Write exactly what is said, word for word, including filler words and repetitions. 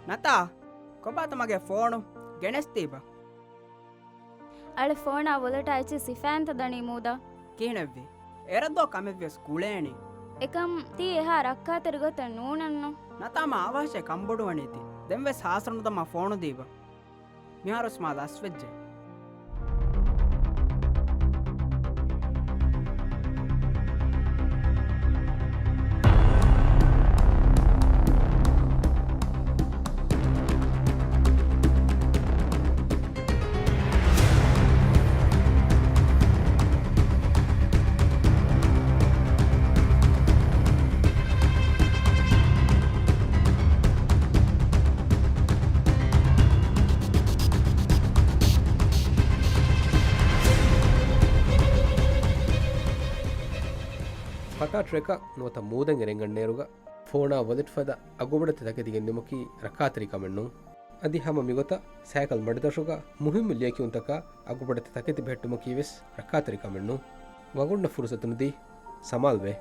ނަތާ، ކޮބާތަ މަގޭ ފޯނު؟ ގެނެސްދީބަ. އަޅެ ފޯނާ ވޮލެޓާ އެއްޗެއް ސިފައިންތަ ދަނީ މޫދާ؟ ކިހިނެއްވީ؟ އެރަށްދޯ ކަމެއްވިޔަސް ކުޅޭނީ. އެކަމް ތީ އެހާ ރައްކާތެރި ގޮތެއް ނޫނެއްނު. ނަތާ މާ އަވަހަށޭ ކަންބޮޑުވަނީތީ. ދެންވެސް ހާސްރަނުދަމާ ފޯނު ދީބަ. މިހާރުވެސް މާ ލަސްވެއްޖެ. ފަތާ ޓްރެކަށް ނުވަތަ މޫދަށް އެރެން އަންނައިރުގަ ފޯނާ ވޮލެޓް ފަދަ އަގުބޮޑެތި ތަކެތި ގެންދިއުމަކީ ރައްކާތެރި ކަމެއް ނޫން. އަދި ހަމަ މިގޮތަށް ސައިކަލް މަޑިދޮށުގަ މުހިއްމު ލިޔެކިޔުންތަކާ އަގުބޮޑެތި ތަކެތި ބެހެއްޓުމަކީ ވެސް ރައްކާތެރި ކަމެއް ނޫން. ވަގުންނަށް ފުރުސަތު ނުދީ، ސަމާލުވޭ.